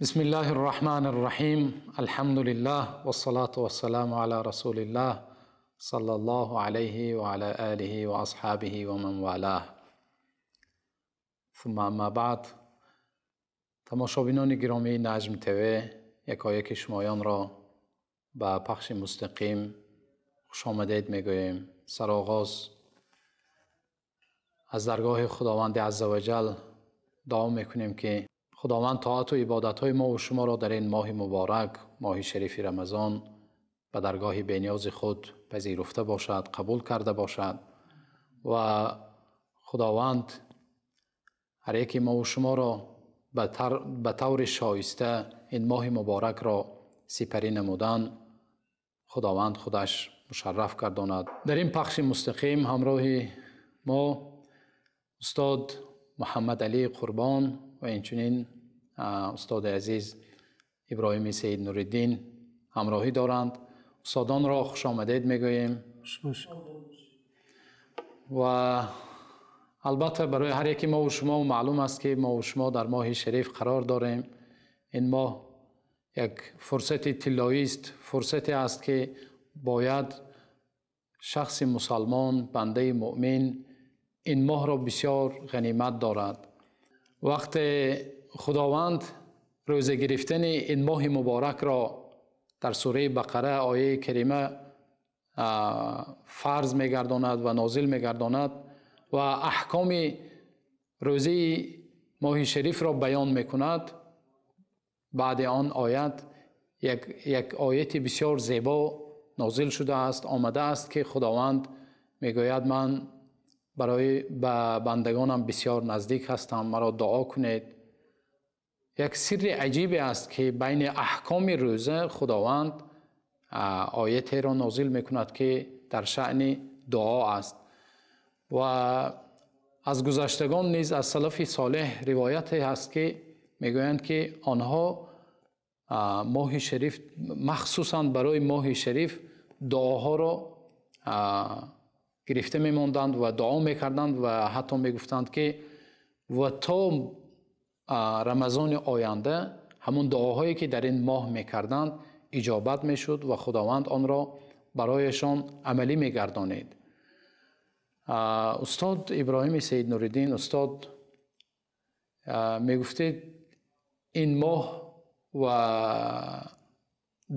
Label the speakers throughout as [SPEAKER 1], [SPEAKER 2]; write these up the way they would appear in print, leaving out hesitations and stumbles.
[SPEAKER 1] بسم الله الرحمن الرحيم، الحمد لله والصلاة والسلام على رسول الله صلى الله عليه وعلى آله وأصحابه ومن والاه، ثم أما بعد. Тамошобинони гиромии Наҷм ТВ, якояки шумоёнро ба пахши мустақим хушомадед мегӯем. Сароғоз аз даргоҳи Худованди азза ваҷал дуо мекунем, ки Худованд тоату ибодатҳои мо шуморо дар ин моҳи муборак, моҳи шарифи Рамазон, ба даргоҳи бениёзи худ пазируфта бошад, қабул карда бошад ва Худованд ҳар яки мо шуморо ба таври шоиста ин моҳи муборакро сипарӣ намудан Худованд худаш мушарраф гардонад. Дар ин пахши мустақим ҳамроҳи мо устод Муҳаммадалӣ Қурбон ва инчунин устоди азиз Иброҳими Саид Нуриддин ҳамроҳӣ доранд. Устодонро хушомадед мегӯем ва албатта барои ҳар яки мо шумо маълум аст, ки мо шумо дар моҳи шариф қарор дорем. Ин моҳ як фурсати тиллоӣ аст, фурсате аст, ки бояд шахси мусалмон, бандаи муъмин ин моҳро бисёр ғанимат дорад. Вақте Худованд рӯза гирифтани ин моҳи муборакро дар сураи Бақара, ояи карима, фарз мегардонад ва нозил мегардонад ва аҳкоми рӯзаи моҳи шарифро баён мекунад, баъди он оят як ояти бисёр зебо нозил шудааст, омадааст, ки Худованд мегӯяд: ман барои ба бандагонам бисёр наздик ҳастам, маро дуо кунед. Як сирри аҷибе аст, ки байни аҳкоми рӯза Худованд оятеро нозил мекунад, ки дар шаъни дуо аст. Ва аз гузаштагон низ, аз салафи солеҳ ривояте ҳаст, ки мегӯянд, ки онҳо моҳи шариф, махсусан барои моҳи шариф дуоҳоро гирифта мемонданд ва дуо мекарданд ва ҳатто мегуфтанд, ки ва то Рамазони оянда ҳамон дуоҳое, ки дар ин моҳ мекарданд, иҷобат мешуд ва Худованд онро барояшон амалӣ мегардонид. Устод Иброҳими Саид Нуриддин, устод, мегуфтед, ин моҳ ва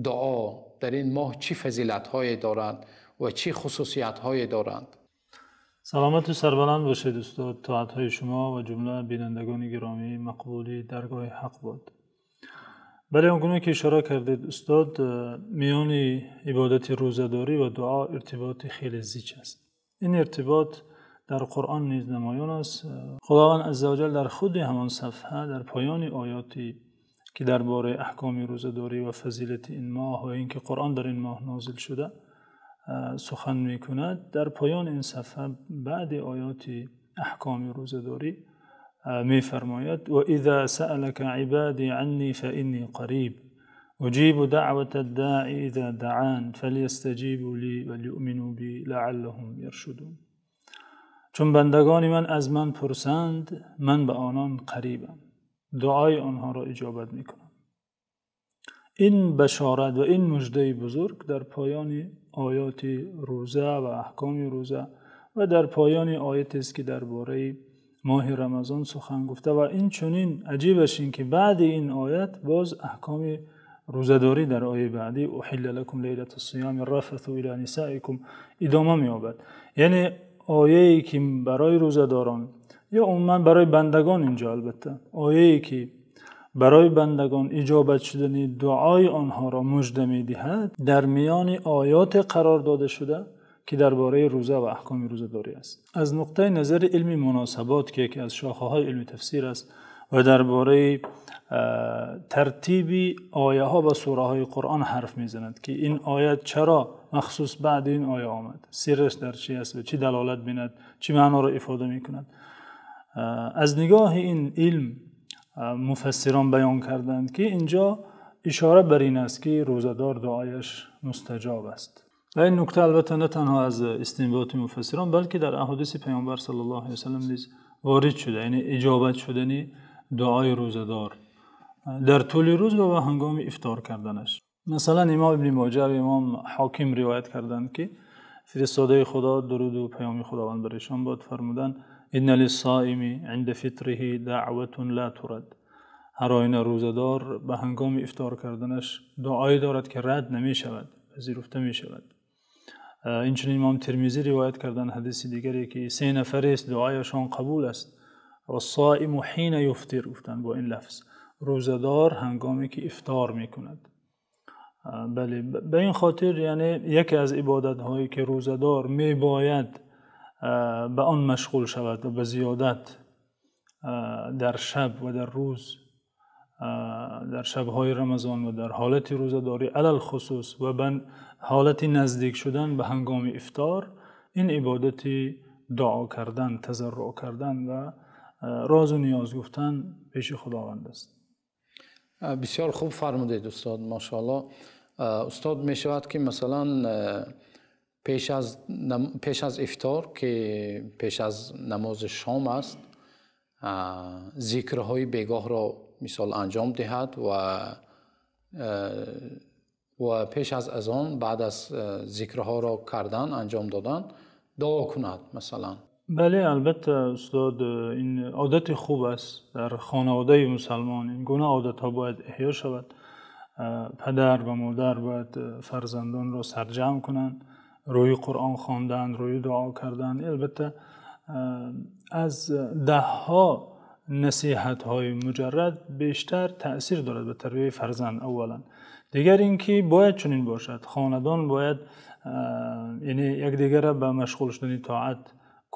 [SPEAKER 1] дуо дар ин моҳ чӣ фазилатҳое дорад ва чӣ хусусиятҳое дорад?
[SPEAKER 2] Саломату сарбаланд бошед, устод. Тоатҳои шумо ва ҷумла бинандагони гиромӣ мақбули даргоҳи ҳақ бод. Бале, он гуна ки ишора кардед, устод, миёни ибодати рӯзадорӣ ва дуо иртиботи хеле зич аст. Ин иртибот дар Қуръон низ намоён аст. Худованд азза ва ҷал дар худи ҳамон сафҳа, дар поёни оёте ки дар бораи аҳкоми рӯзадорӣ ва фазилати ин моҳ ва инки Қуръон дар ин моҳ нозил шуда сухан мекунад, дар поёни ин сафҳа, баъди оёти аҳкоми рӯзадорӣ, мефармояд: وإذا سألك عبادي عني فإني قريب أجيب دعوة الداع إذا دعان فليستجيبوا لي وليؤمنوا بي لعلهم يرشدون. Чун бандагони ман аз ман пурсанд, ман ба онон қарибам, дуои онҳоро иҷобат мекунам. Ин башорат ва ин муждаи бузург дар поёни оёти рӯза ва аҳкоми рӯза ва дар поёни оятест, ки дар бораи моҳи Рамазон сухан гуфта. Ва инчунин аҷибаш ин ки баъди ин оят боз аҳкоми рӯзадорӣ дар ояи баъдӣ أحل لكم ليلة الصيام الرفث إلى نسائكم идома меёбад. Яъне ояе ки барои рӯзадорон ё умуман барои бандагон, инҷо албатта ояе ки барои бандагон иҷобат шудани дуои онҳоро мужда медиҳад, дар миёни оёте қарор дода шуда, ки дар бораи рӯза ва аҳкоми рӯзадорӣ аст. Аз нуқтаи назари илми муносабот, ки яке аз шохаҳои илми тафсир аст ва дар бораи тартиби ояҳо ба сураҳои Қуръон ҳарф мезанад, ки ин оят чаро махсус баъди ин оя омад, сирраш дар чӣ аст ва чӣ далолат мекунад, чӣ маъноро ифода мекунад, аз нигоҳи ин илм муфассирон баён карданд, ки инҷо ишора бар ин аст, ки рӯзадор дуояш мустаҷоб аст. Ва ин нукта албатта на танҳо аз истинботи муфассирон, балки дар аҳодиси Паёмбар саллаллоҳу алайҳи васаллам низ ворид шуда, яъне иҷобат шудани дуои рӯзадор. Дар тӯли рӯз ва ҳангоми ифтор карданаш. Масалан, имом Ибни Моҷа ва имом Ҳоким ривоят карданд, ки фиристодаи Худо, дуруду паёми Худованд бар эшон бод, фармуданд: инна лиссоими инда фитриҳи даъватун ла турад. Ҳар оина рӯзадор ба ҳангоми ифтор карданаш дуое дорад, ки рад намешавад, пазируфта мешавад. Инчунин имом Термизӣ ривоят карданд ҳадиси дигаре, ки се нафарест дуояшон қабул аст. Вассоиму ҳина юфтир, гуфтанд бо ин лафз, рӯзадор ҳангоме ки ифтор мекунад. Бале, ба ин хотир яъне яке аз ибодатҳое ки рӯзадор мебояд ба он машғул шавад ва ба зиёдат дар шаб ва дар рӯз, дар шабҳои Рамазон ва дар ҳолати рӯзадорӣ алалхусус ва ба ҳолати наздик шудан ба ҳангоми ифтор, ин ибодати дуо кардан, тазарруъ кардан ва розу ниёз гуфтан пеши Худованд аст.
[SPEAKER 1] Бисёр хуб фармудед, устод, машааллоҳ. Устод, мешавад ки масалан пеш аз ифтор, ки пеш аз намози шом аст, зикрҳои бегоҳро мисол анҷом диҳад ва пеш аз азон, баъд аз зикрҳоро кардан, анҷом додан, дуо кунад масалан?
[SPEAKER 2] Бале, албатта, устод, ин одати хуб аст дар хонаводаи мусулмон. Ин гуна одатҳо бояд эҳё шавад. Падар ва модар бояд фарзандонро сарҷамъ кунанд, рӯи Қуръон хондан, рӯи дуо кардан. Албатта аз даҳҳо насиҳатҳои муҷаррад бештар таъсир дорад ба тарбияти фарзанд аввалан. Дигар инки бояд чунин бошад, хонадон бояд яъне якдигарро ба машғул шудани тоат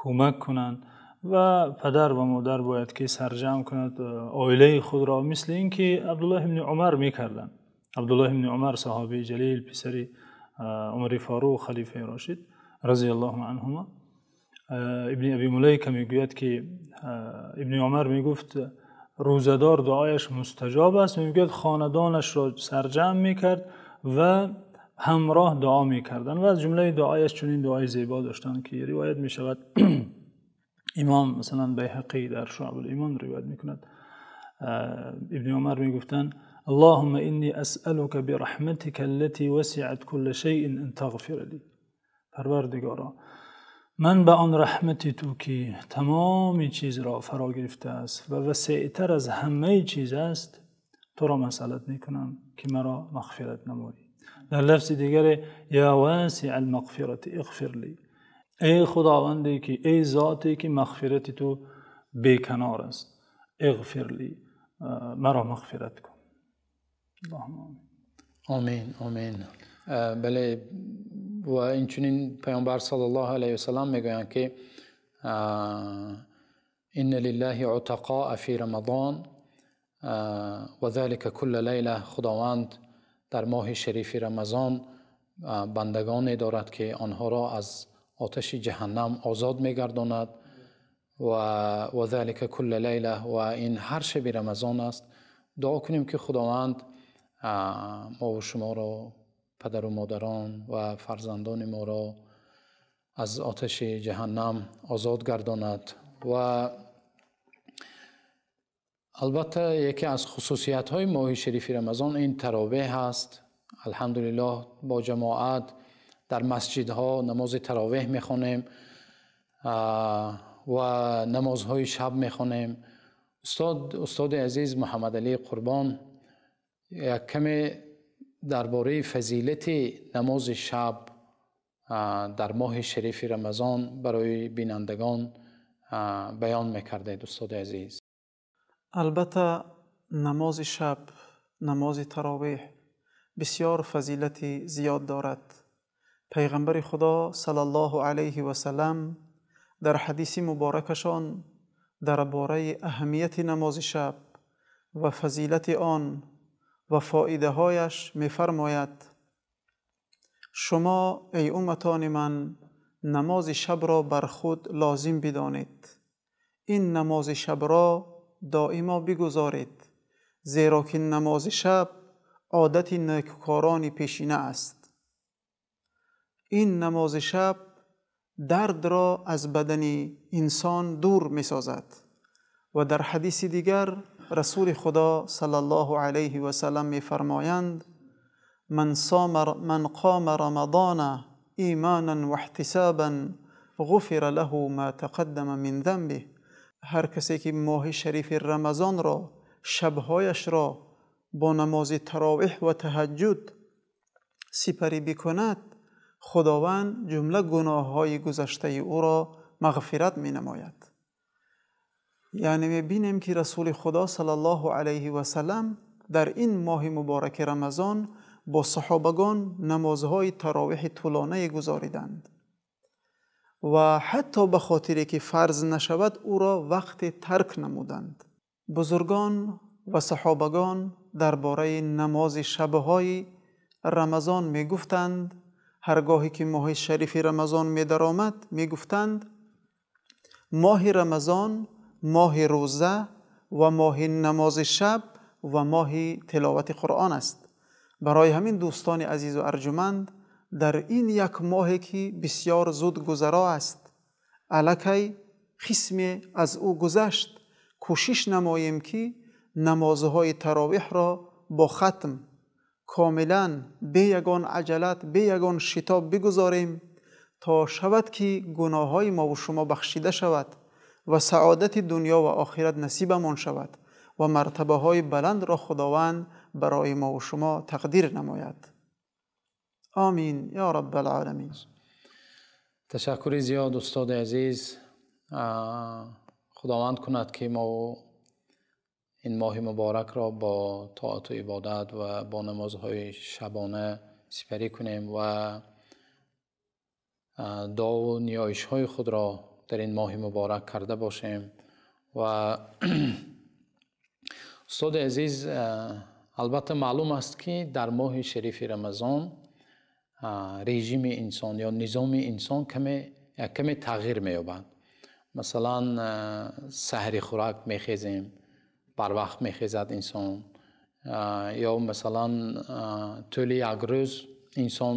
[SPEAKER 2] кӯмак кунанд ва падар ва модар бояд ки сарҷамъ кунад оилаи худро, мисли инки Абдуллоҳ ибни Умар мекарданд. Абдуллоҳ ибни Умар саҳобаи ҷалил, писари Умари Форуқ, халифаи рошид разияллоҳу анҳума. Ибни Аби Мулайка мегӯяд, ки Ибни Умар мегуфт рӯзадор дуояш мустаҷоб аст. Мегӯяд хонадонашро сарҷамъ мекард ва ҳамроҳ дуо мекарданд ва аз ҷумлаи дуояш чунин дуои зебо доштанд, ки ривоят мешавад. Имом масалан Байҳақӣ дар Шуъабул-Имон ривоят мекунад. Ибни Умар мегуфтанд: Аллоҳумма инни асъалука бираҳматика аллатӣ васиат кулла шайъин ан тағфира ли. Парвардигоро, ман ба он раҳмати ту, ки тамоми чизро фаро гирифтааст ва васеътар аз ҳамаи чиз аст, туро масъалат мекунам, ки маро мағфират намоӣ. Дар лафзи дигар: ё восиъал мағфирати иғфир ли. Эй Худованде ки, эй зоте ки мағфирати ту беканор аст, иғфир ли, маро мағфират кун.
[SPEAKER 1] Омин, омин. Бале, ва инчунин Паёмбар саллаллоҳу алайҳи васаллам мегӯянд, ки инна лиллаҳи утақоа фи Рамазон ва залика кулла лайла. Худованд дар моҳи шарифи Рамазон бандагоне дорад, ки онҳоро аз оташи ҷаҳаннам озод мегардонад ва залика кулла лайла, ва ин ҳар шаби Рамазон аст. Дуо кунем, ки Худованд мо ва шуморо, падару модарон ва фарзандони моро аз оташи ҷаҳаннам озод гардонад. Ва албатта яке аз хусусиятҳои моҳи шарифи Рамазон ин таровеҳ аст. Алҳамдулиллоҳ, бо ҷамоат дар масҷидҳо намози таровеҳ мехонем ва намозҳои шаб мехонем. Устоди азиз Муҳаммадалӣ Қурбон, як каме дар бораи фазилати намози шаб дар моҳи шарифи Рамазон барои бинандагон баён мекардед, устоди азиз.
[SPEAKER 3] Албатта намози шаб, намози таровеҳ бисёр фазилати зиёд дорад. Пайғамбари Худо саллаллоҳу алайҳи васаллам дар ҳадиси муборакашон дар бораи аҳамияти намози шаб ва фазилати он ва фоидаҳояш мефармояд: шумо эй умматони ман намози шабро бар худ лозим бидонед. Ин намози шабро доимо бигузоред, зеро ки намози шаб одати некукорони пешина аст. Ин намози шаб дардро аз бадани инсон дур месозад. Ва дар ҳадиси дигар Расули Худо саллаллоҳу алайҳи васаллам мефармоянд: ман қома рамадона иманан ваҳтисобан ғуфира лаҳу ма тақаддама мин занбиҳ. Ҳар касе ки моҳи шарифи Рамазонро, шабҳояшро бо намози таровиҳ ва таҳаҷҷуд сипарӣ бикунад, Худованд ҷумла гуноҳҳои гузаштаи ӯро мағфират менамояд. Яъне мебинем ки Расули Худо саллаллоҳу алайҳи васаллам дар ин моҳи мубораки Рамазон бо саҳобагон намозҳои таровиҳи тӯлонае гузориданд ва ҳатто ба хотире ки фарз нашавад ӯро вақте тарк намуданд. Бузургон ва саҳобагон дар бораи намози шабҳои Рамазон мегуфтанд, ҳаргоҳе ки моҳи шарифи Рамазон медаромад мегуфтанд: моҳи Рамазон моҳи рӯза ва моҳи намози шаб ва моҳи тиловати Қуръон аст. Барои ҳамин дӯстони азизу арҷуманд, дар ин як моҳе ки бисёр зуд гузаро аст, аллакай қисме аз ӯ гузашт, кӯшиш намоем ки намозҳои таровиҳро бо хатм комилан бе ягон аҷалат, бе ягон шитоб бигузорем, то шавад ки гуноҳҳои мову шумо бахшида шавад ва саодати дунё ва охират насибамон шавад ва мартабаҳои баландро Худованд барои мову шумо тақдир намояд. Омин ё раббал оламин.
[SPEAKER 1] Ташаккури зиёд устоди азиз. Худованд кунад ки мо ин моҳи муборакро бо тоату ибодат ва бо намозҳои шабона сипарӣ кунем ва дуову ниёишҳои худро дар ин моҳи муборак карда бошем. Ва устоди азиз, албатта маълум аст ки дар моҳи шарифи Рамазон режими инсон ё низоми инсон каме тағйир меёбад. Масалан, саҳри хӯрак мехезем, барвақт мехезад инсон, ё масалан тӯли як рӯз инсон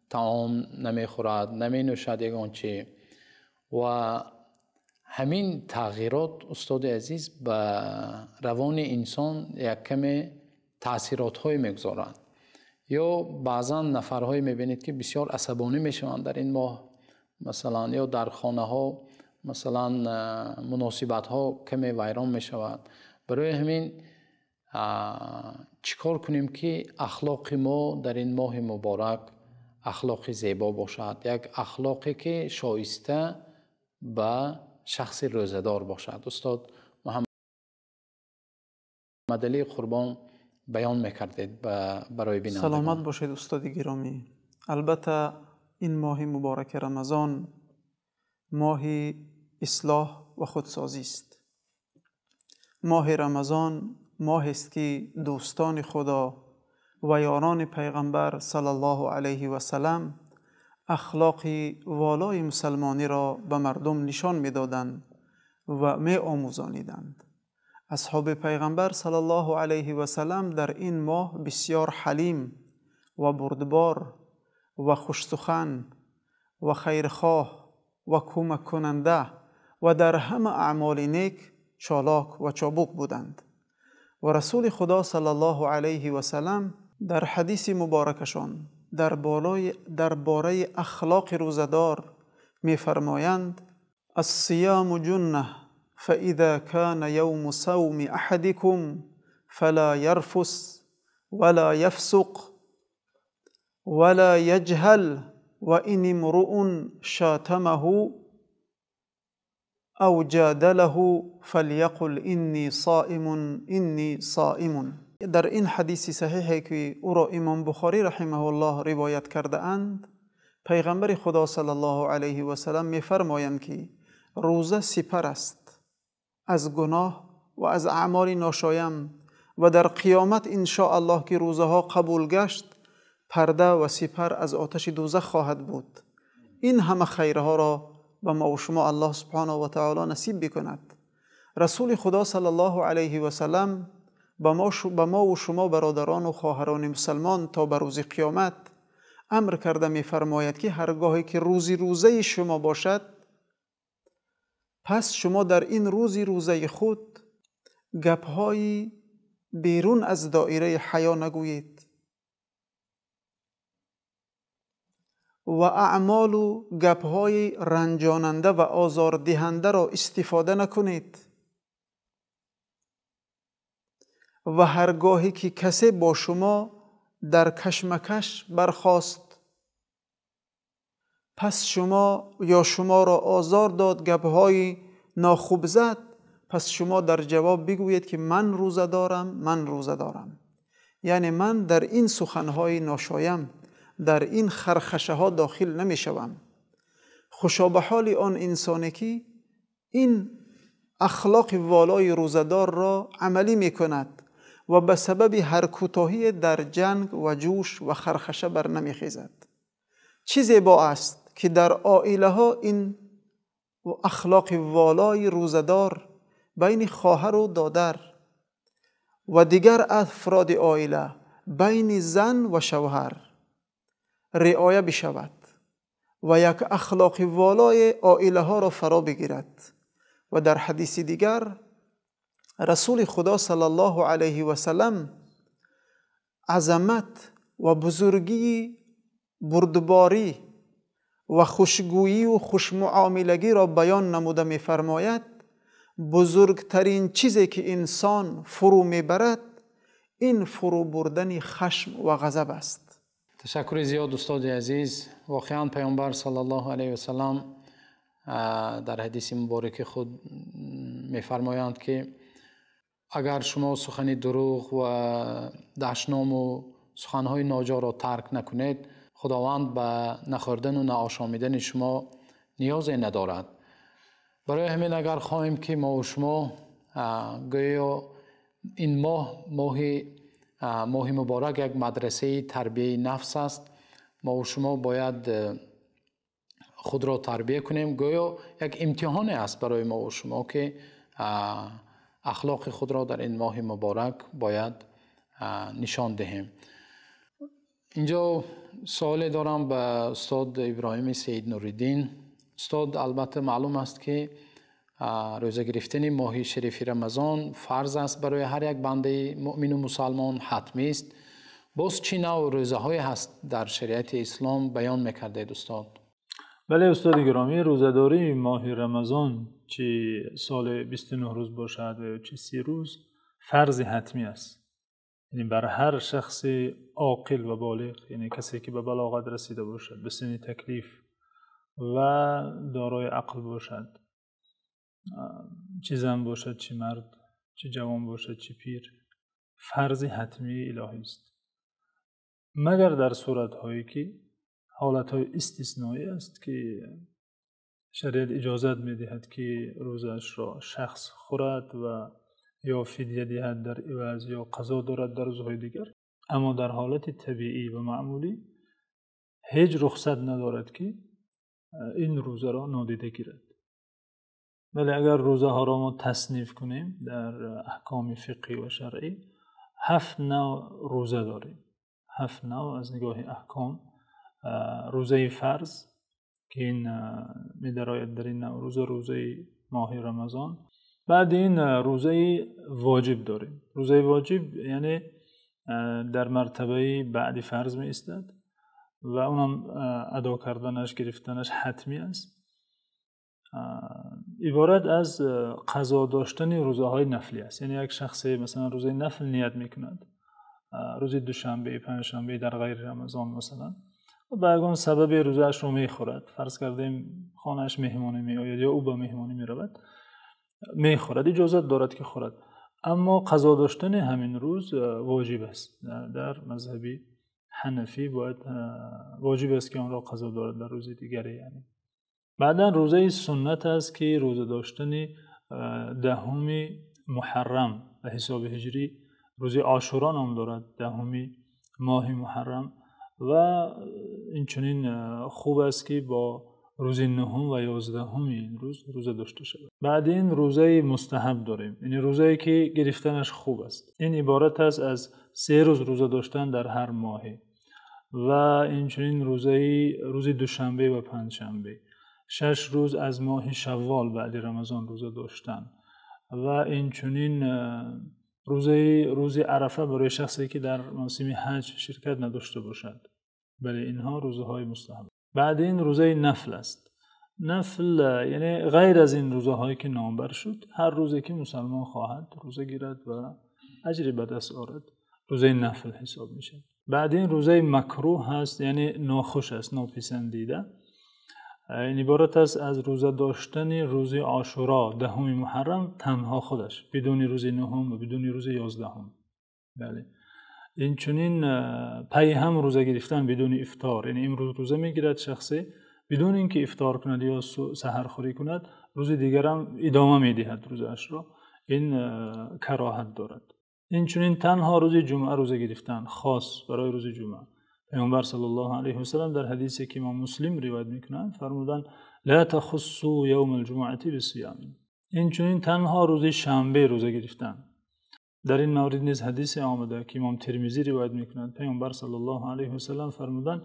[SPEAKER 1] таом намехӯрад, наменӯшад ягон чи. Ва ҳамин тағйирот устоди азиз ба равони инсон як каме таъсиротҳое мегузоранд. Ё баъзан нафарҳое мебинед ки бисёр асабонӣ мешаванд дар ин моҳ, масалан, ё дар хонаҳо масалан муносибатҳо каме вайрон мешавад. Барои ҳамин чӣ кор кунем ки ахлоқи мо дар ин моҳи муборак ахлоқи зебо бошад, як ахлоқе ки шоиста ба шахси рӯзадор бошад. Устод Муҳаммадалӣ Қурбон баён мекардед барои бинандагон.
[SPEAKER 3] Саломат бошед устоди гиромӣ. Албатта ин моҳи мубораки Рамазон моҳи ислоҳ ва худсозист. Моҳи Рамазон моҳест ки дӯстони Худо ва ёрони Пайғамбар саллаллоҳу алайҳи васаллам ахлоқи волои мусалмониро ба мардум нишон медоданд ва меомӯзониданд. Асҳоби Пайғамбар саллаллоҳу алайҳи васаллам дар ин моҳ бисёр ҳалим ва бурдбор ва хушсухан ва хайрхоҳ ва кӯмаккунанда ва дар ҳама аъмоли нек чолок ва чобук буданд. Ва Расули Худо саллаллоҳу алайҳи васаллам дар ҳадиси муборакашон дар бораи ахлоқи рӯзадор мефармоянд: الصيام جنة فإذا كان يوم صوم أحدكم فلا يرفس ولا يفسق ولا يجهل وإن امرؤ شاتمه أو جادله فليقل إني صائم إني صائم. در این حدیث صحیحی که او را امام بخاری رحمه الله روایت کرده اند، پیغمبر خدا صلی الله علیه و سلم می‌فرمایند که روزه سپر است از گناه و از اعمال ناشایم و در قیامت ان شاء الله که روزه ها قبول گشت، پرده و سپر از آتش دوزخ خواهد بود. این همه خیرها را به ما و شما الله سبحانه و تعالی نصیب بکند. رسول خدا صلی الله علیه و سلم به ما و شما برادران و خواهران مسلمان تا به روز قیامت امر کرده می‌فرماید که هرگاهی که روزی روزه شما باشد، پس شما در این روزی روزه خود гапҳои берун аз доираи ҳаё нагӯед ва аъмолу гапҳои ранҷонанда ва озордиҳандаро истифода накунед ва ҳаргоҳе ки касе бо шумо дар кашмакаш бархост, пас шумо ё шуморо озор дод, гапҳои нохуб зад, пас шумо дар ҷавоб бигӯед ки ман рӯза дорам, ман рӯза дорам. Яъне ман дар ин суханҳои ношоям, дар ин хархашаҳо дохил намешавам. Хушо ба ҳоли он инсоне ки ин ахлоқи волои рӯзадорро амалӣ мекунад ва ба сабаби ҳар кӯтоҳие дар ҷанг ва ҷӯш ва хархаша бар намехезад. Чӣ зебо аст ки дар оилаҳо ин ахлоқи волои рӯзадор байни хоҳару додар ва дигар афроди оила, байни зан ва шавҳар риоя бишавад ва як ахлоқи волои оилаҳоро фаро бигирад. Ва дар ҳадиси дигар расули худо саллаллоҳу алайҳи васалам азамат ва бузургии бурдборӣ ва хушгӯию хушмуомилагиро баён намуда мефармояд: бузургтарин чизе ки инсон фурӯ мебарад ин фурӯ бурдани хашм ва ғазаб аст.
[SPEAKER 1] Ташаккури зиёд, устоди азиз. Воқеан паёмбар саллаллоҳу алайҳи васалам дар ҳадиси мубораки худ мефармоянд ки агар шумо сухани дурӯғ ва дашному суханҳои ноҷоро тарк накунед, худованд ба нахӯрдану наошомидани шумо ниёзе надорад. Барои ҳамин агар хоҳем ки мо шумо гӯё ин моҳ, моҳи муборак як мадрасаи тарбияи нафс аст, мо шумо бояд худро тарбия кунем. Гӯё як имтиҳоне аст барои мо шумо ки ахлоқи худро дар ин моҳи муборак бояд нишон диҳем. Инҷо суоле дорам ба устод Иброҳими Саид Нуриддин. Устод, албатта маълум аст ки рӯза гирифтани моҳи шарифи Рамазон фарз аст барои ҳар як бандаи муъмину мусалмон, ҳатмӣ аст. Боз чӣ навъ рӯзаҳое ҳаст дар шариати ислом баён мекардед, устод?
[SPEAKER 2] Бале, устоди гиромӣ, рӯзадории моҳи Рамазон чӣ соли 29 рӯз бошад ва ё чӣ 30 рӯз фарзи ҳатмӣ аст. Яъне бар ҳар шахси оқил ва болиғ, яъне касе ки ба балоғат расида бошад, ба синни таклиф ва дорои ақл бошад, чӣ зан бошад, чӣ мард, чӣ ҷавон бошад, чӣ пир, фарзи ҳатмии илоҳӣ аст. Магар дар суратҳое ки ҳолатҳои истисноӣ аст ки шариат иҷозат медиҳад ки рӯзаашро шахс хӯрад ва ё фидя диҳад дар иваз ё қазо дорад дар рӯзҳои дигар. Аммо дар ҳолати табиӣ ва маъмулӣ ҳеҷ рухсат надорад ки ин рӯзаро нодида гирад. Вале агар рӯзаҳоро мо тасниф кунем дар аҳкоми фиқҳӣ ва шаръӣ, 7 навъ рӯза дорем. 7 навъ аз нигоҳи аҳком. Рӯзаи фарз ки ин медарояд дар ин навъ рӯза, рӯзаи моҳи Рамазон. Баъд ин рӯзаи воҷиб дорем. Рӯзаи воҷиб яъне дар мартабаи баъди фарз меистад ва онам адо карданаш, гирифтанаш ҳатмӣ аст. Иборат аз қазо доштани рӯзаҳои нафлӣ аст. Яъне як шахсе масалан рӯзаи нафл ният мекунад, рӯзи душанбе, панҷшанбе дар ғайри Рамазон масалан, ба ягон сабаби рӯзаашро мехӯрад. Фарз кардем хонааш меҳмонӣ меояд ё ӯ ба меҳмонӣ меравад, мехӯрад, иҷозат дорад ки хӯрад. Аммо қазо доштани ҳамин рӯз воҷиб аст. Дар мазҳаби ҳанафӣ бояд воҷиб аст ки онро қазо дорад дар рӯзи дигаре. Яъне баъдан рӯзаи суннат аст ки рӯза доштани 10 муҳаррам ба ҳисоби ҳиҷрӣ, рӯзи Ошуро ном дорад, 10 моҳи муҳаррам. Ва инчунин хуб аст ки бо рӯзи 9 ва 11 ин рӯз рӯза дошта шавад. Баъд ин рӯзаи мустаҳаб дорем, яъне рӯзае ки гирифтанаш хуб аст. Ин иборат аст аз 3 рӯз рӯза доштан дар ҳар моҳе ва инчунин рӯзи душанбе ва панҷшанбе, 6 рӯз аз моҳи Шаввол баъди Рамазон рӯза доштан Ва инчунин рӯзи Арафа барои шахсе ки дар мавсими ҳаҷ ширкат надошта бошад. Бале, инҳо рӯзаҳои мустаҳаб. Баъд ин рӯзаи нафл аст. Нафл яъне ғайр аз ин рӯзаҳое ки номбар шуд, ҳар рӯзе ки мусулмон хоҳад рӯза гирад ва аҷре ба даст орад, рӯзаи нафл ҳисоб мешавад. Баъд ин рӯзаи макрӯҳ ҳаст, яъне нохуш аст, нописандида. Ин иборат аст аз рӯза доштани рӯзи Ошӯро, 10 муҳаррам танҳо худаш, бидуни рӯзи 9 ва бидуни рӯзи 11. Бале. Инчунин паи ҳам рӯза гирифтан бидуни ифтор, яъне имрӯз рӯза мегирад шахсе бидуни инки ифтор кунад ё саҳархӯрӣ кунад, рӯзи дигар ҳам идома медиҳад рӯзаашро. Ин кароҳат дорад. Инчунин танҳо рӯзи ҷумъа рӯза гирифтан, хос барои рӯзи ҷумъа. Паёмбар саллаллоҳу алайҳи васаллам дар ҳадисе ки имом Муслим ривоят мекунанд фармуданд: ла тахуссу явмал ҷумъати бисиём. Инчунин танҳо рӯзи шанбе рӯза гирифтан. Дар ин маврид низ ҳадисе омада ки имом Термизӣ ривоят мекунанд. Паёмбар саллаллоҳу алайҳи васаллам фармуданд: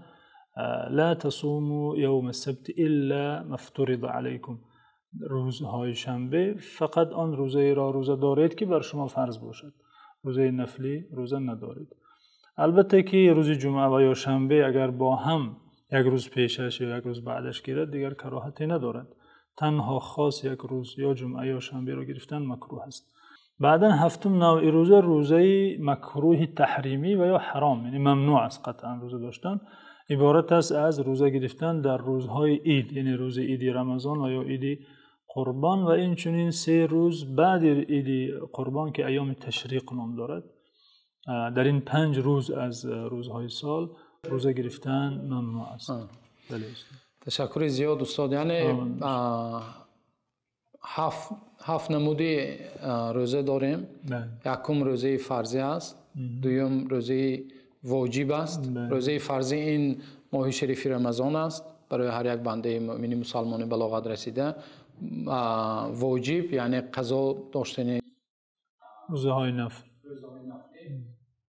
[SPEAKER 2] ла тасуму явмас сабти илла мафтуриза алайкум. Рӯзҳои шанбе фақат он рӯзаеро рӯза доред ки бар шумо фарз бошад. Рӯзаи нафлӣ рӯза надоред. Албатта ки рӯзи ҷумъа ва ё шанбе агар бо ҳам як рӯз пешаш ё як рӯз баъдаш гирад, дигар кароҳате надорад. Танҳо хос як рӯз ё ҷумъа ё шанберо гирифтан макрӯҳ аст. Баъдан ҳафтум навъи рӯза, рӯзаи макрӯҳи таҳримӣ ва ё ҳаром, яъне мамнӯъ аст қатъан рӯза доштан. Иборат аст аз рӯза гирифтан дар рӯзҳои ид, яъне рӯзи иди Рамазон ва ё иди Қурбон ва инчунин 3 рӯз баъди иди Қурбон ки айёми ташриқ ном дорад. Дар ин 5 рӯз аз рӯзҳои сол рӯза гирифтан мамнӯъ аст. Бале устод.
[SPEAKER 1] Ташаккури зиёд устод. Яъне ҳафт намуди рӯза дорем. Якум рӯзаи фарзӣ аст, дуюм рӯзаи воҷиб аст. Рӯзаи фарзӣ ин моҳи шарифи Рамазон аст барои ҳар як бандаи мӯъмини мусулмони балоғат расида. Воҷиб яъне қазо доштани
[SPEAKER 2] рӯзаҳои нафл,
[SPEAKER 1] рӯзаҳои нафлӣ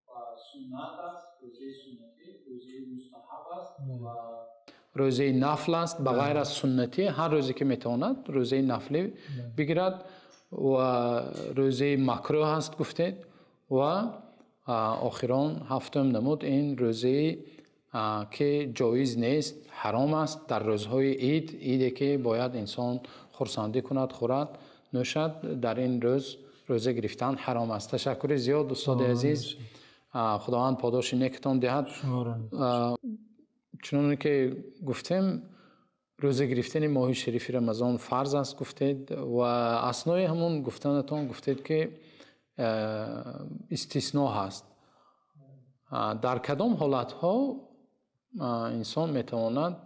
[SPEAKER 1] ва суннат аст, рӯзаи суннатӣ, рӯзаи мустаҳаб аст ва рӯзаи нафл аст. Ба ғайр аз суннатӣ ҳар рӯзе ки метавонад рӯзаи нафлӣ бигирад ва рӯзаи макрӯҳ аст гуфтед. Ва охирон ҳафтум намуд ин рӯзае ки ҷоиз нест, ҳаром аст дар рӯзҳои ид, иде ки бояд инсон хурсандӣ кунад, хӯрад, нӯшад, дар ин рӯз рӯза гирифтан ҳаром аст. Ташаккури зиёд устоди азиз. Худованд подоши некатон диҳад. Чуноне ки гуфтем, рӯза гирифтани моҳи шарифи Рамазон фарз аст гуфтед ва аснои ҳамон гуфтанатон гуфтед ки истисно ҳаст. Дар кадом ҳолатҳо инсон метавонад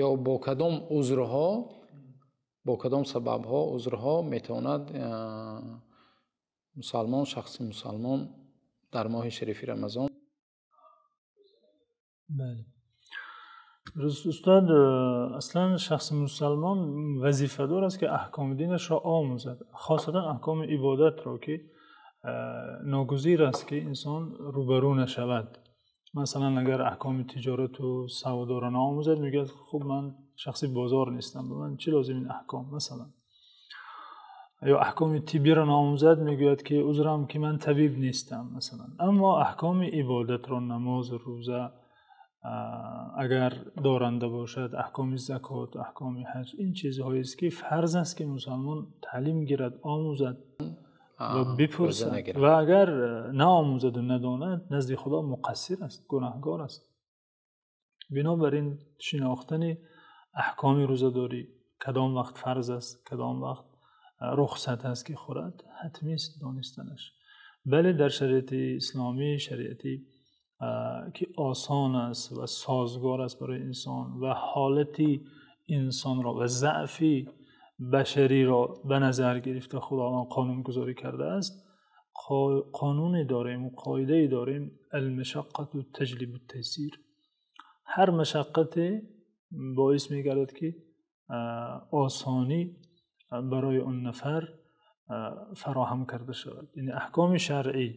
[SPEAKER 1] ё бо кадом узрҳо, бо кадом сабабҳо, узрҳо метавонад мусалмон, шахси мусалмон дар моҳи шарифи Рамазон?
[SPEAKER 2] Бале. Дуруст устод, аслан шахси мусалмон вазифадор аст ки аҳкоми динашро омӯзад, хосатан аҳкоми ибодатро ки ногузир аст ки инсон рӯбарӯ нашавад. Масалан агар аҳкоми тиҷорату савдоро наомӯзад, мегӯяд хуб ман шахси бозор нестам, ба ман чӣ лозим ин аҳком масалан. Ё аҳкоми тиббиро наомӯзад, мегӯяд ки узрам ки ман табиб нестам масалан. Аммо аҳкоми ибодатро, намоз, рӯза агар доранда бошад, аҳкоми закот, аҳкоми ҳаҷ, ин чизҳоест ки фарз аст ки мусалмон таълим гирад, омӯзад ва бипурсад. Ва агар наомӯзад ва надонад, назди Худо муқассир аст, гунаҳгор аст. Бинобар ин шинохтани аҳкоми рӯзадорӣ, кадом вақт фарз аст, кадом вақт рухсат аст ки хӯрад, ҳатмӣ аст донистанаш. Бале дар шариати исломӣ, шариати ки осон аст ва созгор аст барои инсон ва ҳолати инсонро ва заъфи башариро ба назар гирифта Худованд қонунгузорӣ кардааст. Қонуне дорем, қоидае дорем: алмашаққату таҷлибу ттайсир. Ҳар машаққате боис мегардад ки осонӣ барои он нафар фароҳам карда шавад. Яъне аҳкоми шаръӣ,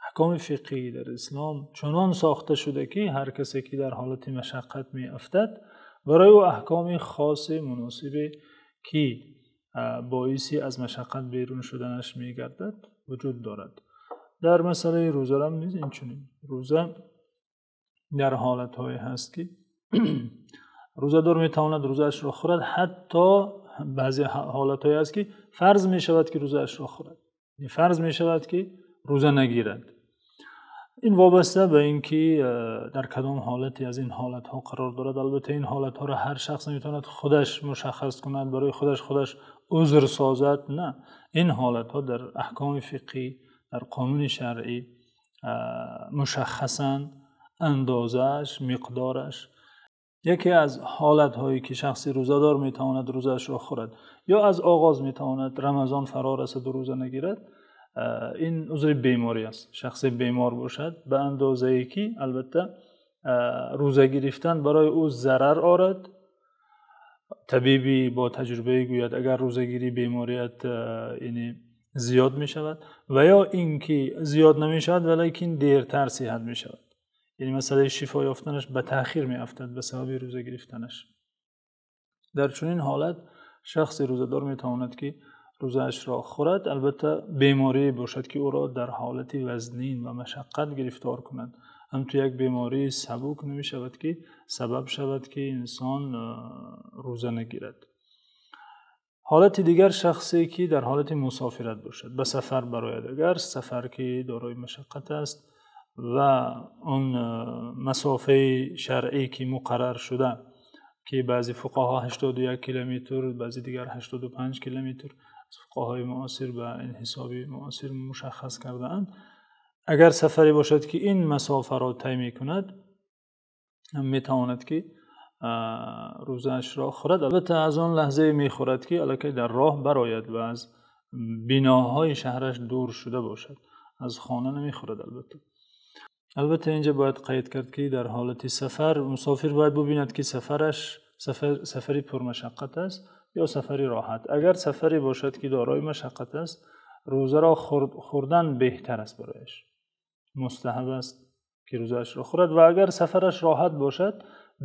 [SPEAKER 2] аҳкоми фиқҳӣ дар ислом чунон сохта шуда ки ҳар касе ки дар ҳолати машаққат меафтад, барои ӯ аҳкоми хоси муносибе ки боиси аз машаққат берун шуданаш мегардад вуҷуд дорад. Дар масъалаи рӯза ҳам низ инчунин. Рӯза дар ҳолатҳое ҳаст ки рӯзадор метавонад рӯзаашро хӯрад, ҳатто баъзе ҳолатҳое ҳаст ки фарз мешавад ки рӯзаашро хӯрад, фарз мешавад ки рӯза нагирад. Ин вобаста ба инки дар кадом ҳолате аз ин ҳолатҳо қарор дорад. Албатта ин ҳолатҳоро ҳар шахс наметавонад худаш мушаххас кунад, барои худаш узр созад. На, ин ҳолатҳо дар аҳкоми фиқҳӣ, дар қонуни шаръӣ мушаххасанд, андозааш, миқдораш. Яке аз ҳолатҳое ки шахси рӯзадор метавонад рӯзаашро хӯрад ё аз оғоз метавонад Рамазон фаро расад ва рӯза нагирад, ин узри беморӣ аст. Шахси бемор бошад ба андозае ки албатта рӯза гирифтан барои ӯ зарар орад, табибе бо таҷриба гӯяд агар рӯзагирӣ беморият яъне зиёд мешавад ва ё инки зиёд намешавад валекин дертар сиҳат мешавад, яъне масъалаи шифо ёфтанаш ба таъхир меафтад ба сабаби рӯза гирифтанаш. Дар чунин ҳолат шахси рӯзадор метавонад ки рӯзаашро хӯрад, албатта беморӣ бошад ки ӯро дар ҳолати вазнин ва машаққат гирифтор кунад. Ҳамту як бемории сабук намешавад ки сабаб шавад ки инсон рӯза нагирад. Ҳолати дигар шахсе ки дар ҳолати мусофират бошад, ба сафар барояд, агар сафар ки дорои машаққат аст ва он масофаи шаръӣ ки муқаррар шуда, ки баъзе фуқаҳо 81 километр, баъзе дигар 85 километр аз фуқаҳои муосир ба ин ҳисоби муосир мушаххас кардаанд, агар сафаре бошад ки ин масофаро тай мекунад, метавонад ки рӯзаашро хӯрад. Албатта аз он лаҳзае мехӯрад ки аллакай дар роҳ барояд ва аз биноҳои шаҳраш дур шуда бошад, аз хона намехӯрад. Албатта инҷо бояд қайд кард ки дар ҳолати сафар мусофир бояд бибинад ки сафараш сафари пурмашаққат аст ё сафари роҳат. Агар сафаре бошад ки дорои машаққат аст, рӯзаро хӯрдан беҳтар аст барояш, мустаҳаб аст ки рӯзаашро хӯрад. Ва агар сафараш роҳат бошад,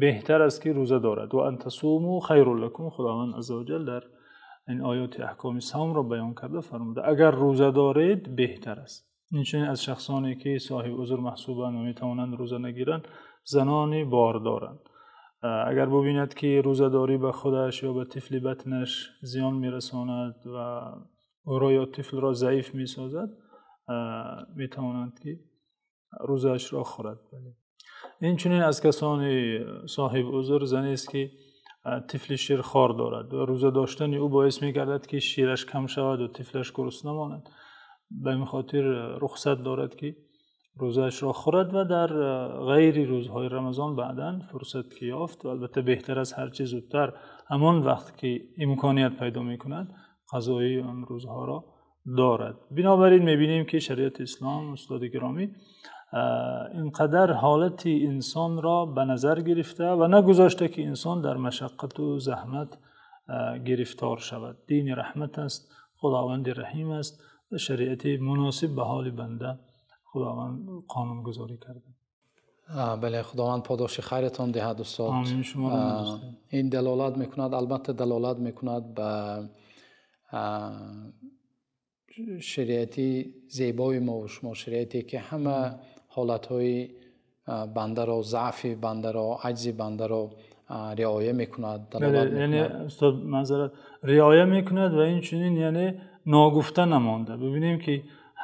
[SPEAKER 2] беҳтар аст ки рӯза дорад. Ва ан тасуму хайрун лакум, Худованд азза ва ҷалл дар ин оёти аҳкоми савмро баён карда фармуда агар рӯза доред беҳтар аст. Инчунин аз шахсоне ки соҳиби узр маҳсубанд ва метавонанд рӯза нагиранд, занони бордоранд. Агар бибинад ки рӯзадорӣ ба худаш ё ба тифли батнаш зиён мерасонад ва ӯро ё тифлро заиф месозад, метавонанд ки рӯзаашро хӯрад. Инчунин аз касони соҳиби узр занест ки тифли ширхор дорад ва рӯза доштани ӯ боис мегардад ки шираш кам шавад ва тифлаш гурусна монад. Ба ин хотир рухсат дорад ки рӯзаашро хӯрад ва дар ғайри рӯзҳои Рамазон баъдан фурсат ки ёфт, ва албатта беҳтар аст ҳарчи зудтар ҳамон вақт ки имконият пайдо мекунад қазои он рӯзҳоро дорад. Бинобар ин мебинем ки шариати ислом, устоди гиромӣ, инқадар ҳолати инсонро ба назар гирифта ва нагузошта ки инсон дар машаққат ва заҳмат гирифтор шавад. Дини раҳмат аст, Худованди раҳим аст ва шариати муносиб ба ҳоли банда Худованд қонунгузорӣ кардааст.
[SPEAKER 1] Бале, Худованд подоши хайратон диҳад устод.
[SPEAKER 2] Омин. Шумо
[SPEAKER 1] ин далолат мекунад, албатта далолат мекунад ба шариати зебои мо ва шумо, шариате ки ҳама ҳолатҳои бандаро, заъфи бандаро, аҷзи бандаро риоя мекунад.
[SPEAKER 2] Яъне устод маъзарат, риоя мекунад ва инчунин яъне ногуфта намонда. Бибинем ки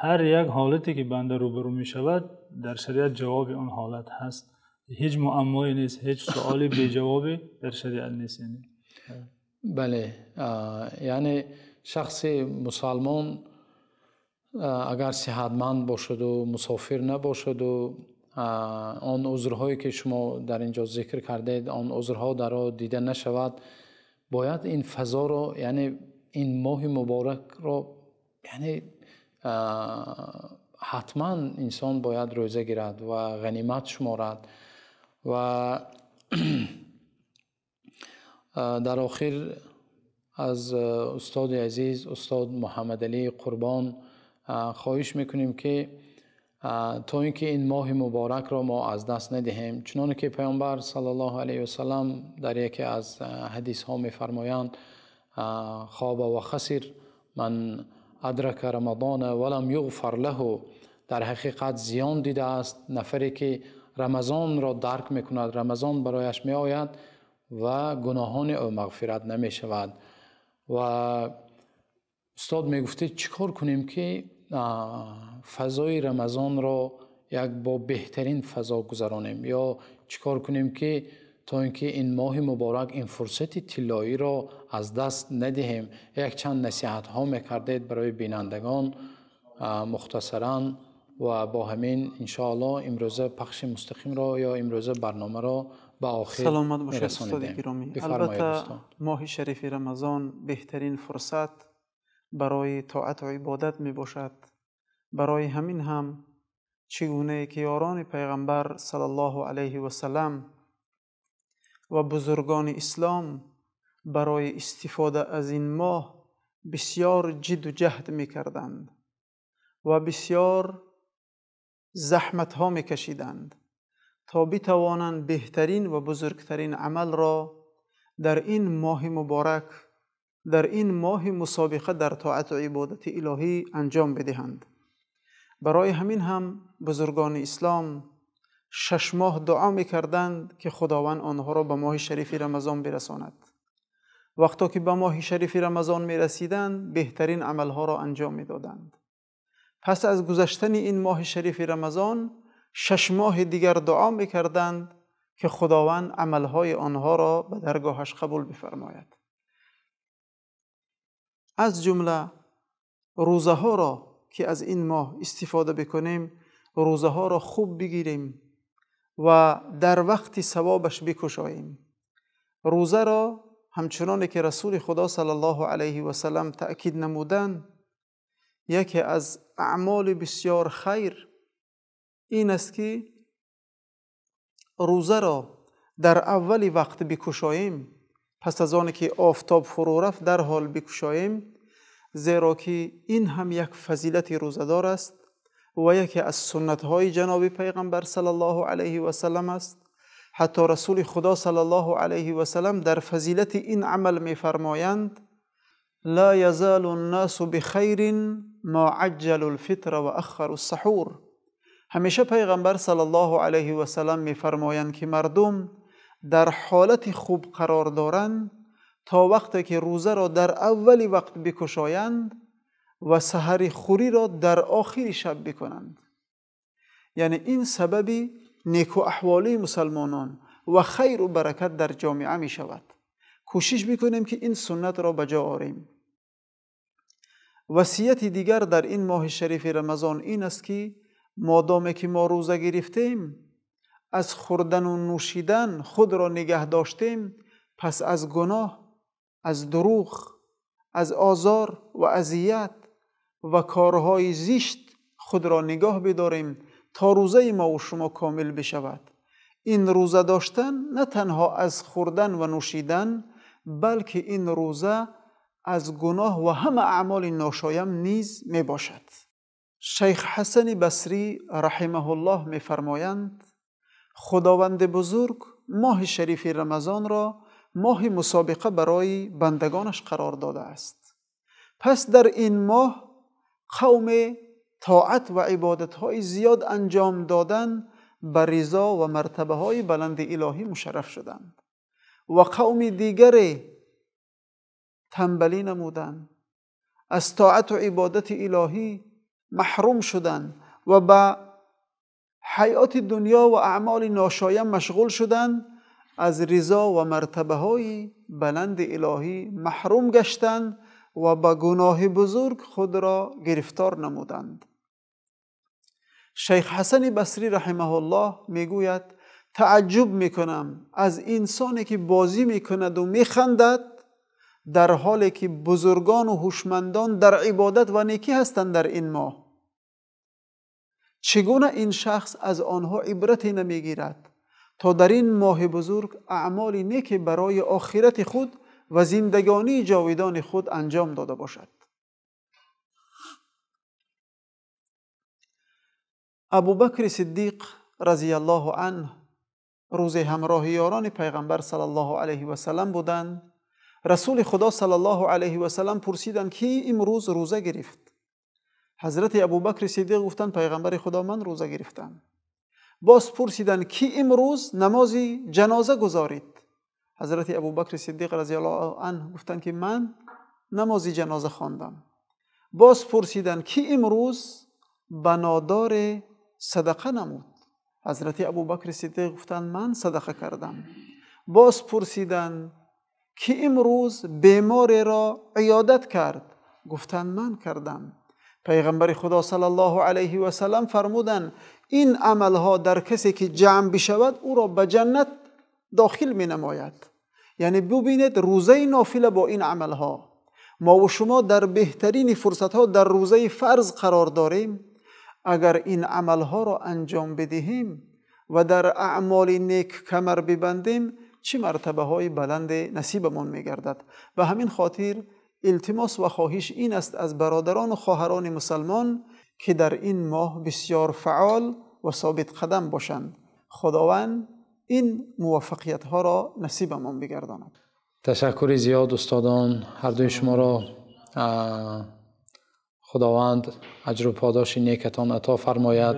[SPEAKER 2] ҳар як ҳолате ки банда рӯбарӯ мешавад дар шариат ҷавоби он ҳолат ҳаст. Ҳеҷ муаммое нест, ҳеҷ суоле беҷавобе дар шариат нест. Яъне
[SPEAKER 1] бале, яъне шахси мусалмон агар сиҳатманд бошад ва мусофир набошад ва он узрҳое ки шумо дар инҷо зикр кардед, он узрҳо дар ӯ дида нашавад, бояд ин фазоро, яъне ин моҳи муборакро, яъне ҳатман инсон бояд рӯза гирад ва ғанимат шуморад. Ва дар охир аз устоди азиз, устод Муҳаммадалӣ Қурбон хоҳиш мекунем ки то инки ин моҳи муборакро мо аз даст надиҳем, чуноне ки Паёмбар саллаллоҳу алайҳи васаллам дар яке аз ҳадисҳо мефармоянд: خاب و خسر من ادرک رمضان ولم یغفر له. در حقیقت زیان دیده است نفری که رمضان را درک میکند، رمضان برایش میآید و گناهان او مغفرت نمیشود. و استاد میگفته چیکار کنیم که فضای رمضان را یک با بهترین فضا گذرانیم، یا چیکار کنیم که تا اینکه این ماه مبارک، این فرصت طلایی را از دست ندهیم. یک چند نصیحت ها میکردید برای بینندگان مختصرا، و با همین انشاءالله امروزه پخش مستقیم را یا امروزه برنامه را به آخر
[SPEAKER 3] سلامت باشید استاد گرامی. البته ماه شریف رمضان بهترین فرصت برای طاعت و عبادت می باشد. برای همین هم چگونه که یاران پیغمبر صلی الله علیه و سلم و بزرگان اسلام برای استفاده از این ماه بسیار جد و جهد می کردند و بسیار زحمت ها می کشیدند تا بتوانند بهترین و بزرگترین عمل را در این ماه مبارک، در این ماه مسابقه در طاعت و عبادت الهی انجام بدهند. برای همین هم بزرگان اسلام 6 ماه دعا میکردند که خداوند آنها را به ماه شریف رمضان برساند. وقتی که به ماه شریف رمضان میرسیدند بهترین عملها را انجام میدادند. پس از گذشتن این ماه شریف رمضان 6 ماه دیگر دعا میکردند که خداوند عملهای آنها را به درگاهش قبول بفرماید. از جمله روزه ها را که از این ماه استفاده بکنیم، روزه ها را خوب بگیریم و در وقت ثوابش بکشاییم. روزه را همچنان که رسول خدا صلی الله علیه و سلم تأکید نمودند، یکی از اعمال بسیار خیر این است که روزه را در اول وقت بکشاییم، پس از آن که آفتاب فرو رفت در حال بکشاییم، زیرا که این هم یک فضیلت روزه‌دار است و یکی از سنت‌های جناب پیغمبر صلی الله علیه و سلم است. حتی رسول خدا صلی الله علیه و سلم در فضیلت این عمل می‌فرمایند: لا یزال الناس بخیر ما عجلوا الفطر و اخروا السحور. همیشه پیغمبر صلی الله علیه و سلم می‌فرمایند که مردم در حالت خوب قرار دارند تا وقتی که روزه را در اول وقت بکشایند و سحر خوری را در آخر شب بکنند. یعنی این سبب نیکو احوالی مسلمانان و خیر و برکت در جامعه می شود. کوشش میکنیم که این سنت را به جا آریم. وصیت دیگر در این ماه شریف رمضان این است که مادام که ما روزه گرفتیم، از خوردن و نوشیدن خود را نگه داشتیم، پس از گناه، از دروغ، از آزار و اذیت و کارهای زشت خود را نگاه بداریم تا روزه ما و شما کامل بشود. این روزه داشتن نه تنها از خوردن و نوشیدن، بلکه این روزه از گناه و همه اعمال ناشایم نیز می باشد. شیخ حسن بصری رحمه الله می فرمایند: خداوند بزرگ ماه شریف رمضان را ماه مسابقه برای بندگانش قرار داده است. پس در این ماه قوم طاعت و عبادت‌های زیاد انجام دادن، به رضا و مرتبه های بلند الهی مشرف شدند و قوم دیگر تنبلی نمودند، از طاعت و عبادت الهی محروم شدند و به حیات دنیا و اعمال ناشایم مشغول شدند، از رضا و مرتبه های بلند الهی محروم گشتند و به گناه بزرگ خود را گرفتار نمودند. شیخ حسن بصری رحمه الله میگوید: تعجب میکنم از انسانی که بازی میکند و میخندد، در حالی که بزرگان و هوشمندان در عبادت و نیکی هستند در این ماه. چگونه این شخص از آنها عبرتی نمیگیرد تا در این ماه بزرگ اعمال نیک برای آخرت خود و زندگانی جاودان خود انجام داده باشد. ابوبکر صدیق رضی الله عنه روز همراه یاران پیغمبر صلی الله علیه و سلم بودند. Расули Худо саллаллоҳу алайҳи васаллам пурсиданд, ки имрӯз рӯза гирифт? Ҳазрати Абубакри Сиддиқ гуфтанд, пайғамбари Худо, ман рӯза гирифтам. Боз пурсиданд, ки имрӯз намози ҷаноза гузорид? Ҳазрати Абубакри Сиддиқ разияллоҳу анҳу гуфтанд, ки ман намози ҷаноза хондам. Боз пурсиданд, ки имрӯз ба нодоре садақа намуд? Ҳазрати Абубакри Сиддиқ гуфтанд, ман садақа кардам. Боз пурсиданд, ки имрӯз бемореро иёдат кард? Гуфтанд, ман кардам. Пайғамбари Худо саллаллоҳу алайҳи васаллам фармуданд, ин амалҳо дар касе ки ҷамъ бишавад, ӯро ба ҷаннат дохил менамояд. Яъне бубинед, рӯзаи нофила бо ин амалҳо. Мо ва шумо дар беҳтарини фурсатҳо дар рӯзаи фарз қарор дорем. Агар ин амалҳоро анҷом бидиҳем ва дар аъмоли нек камар бибандем, чӣ мартабаҳои баланде насибамон мегардад. Ба ҳамин хотир илтимос ва хоҳиш ин аст аз бародарону хоҳарони мусалмон, ки дар ин моҳ бисёр фаъол ва собитқадам бошанд. Худованд ин муваффақиятҳоро насибамон бигардонад.
[SPEAKER 1] Ташаккури зиёд устодон, ҳардуи шуморо Худованд аҷру подоши некатон ато фармояд.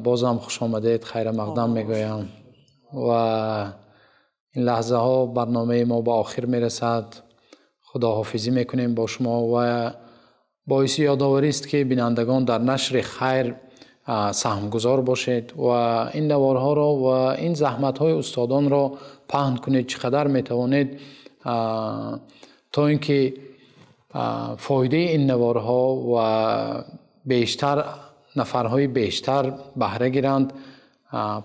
[SPEAKER 1] Бозам хуш омадед, хайра мақдам мегӯям. Ва ин лаҳзаҳо барномаи мо ба охир мерасад. Худоҳофизӣ мекунем бо шумо ва боиси ёдоварист, ки бинандагон дар нашри хайр саҳмгузор бошед ва ин наворҳоро ва ин заҳматҳои устодонро паҳн кунед, чӣ қадар метавонед, то ин ки фоидаи ин наворҳо ва бештар нафарҳои бештар баҳра гиранд.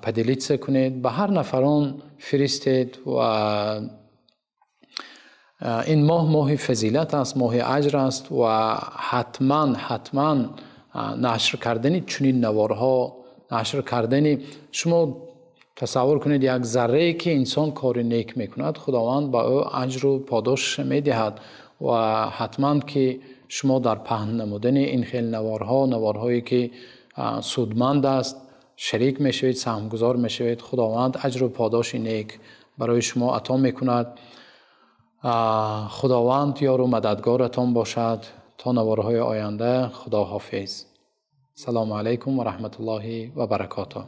[SPEAKER 1] Поделиться кунед, ба ҳар нафарон фиристед. Ва ин моҳ моҳи фазилат аст, моҳи аҷр аст ва ҳатман ҳатман нашр кардани чунин наворҳо, нашр кардани, шумо тасаввур кунед, як заррае ки инсон кори нек мекунад, Худованд ба ӯ аҷру подош медиҳад. Ва ҳатман ки шумо дар паҳн намудани ин хел наворҳо, наворҳое ки судманд аст, шарик мешавед, саҳмгузор мешавед. Худованд аҷру подоши нек барои шумо ато мекунад. Худованд ёру мададгоратон бошад. То наворҳои оянда, Худоҳофиз. Салому алайкум ва раҳматуллоҳи ва баракотуҳ.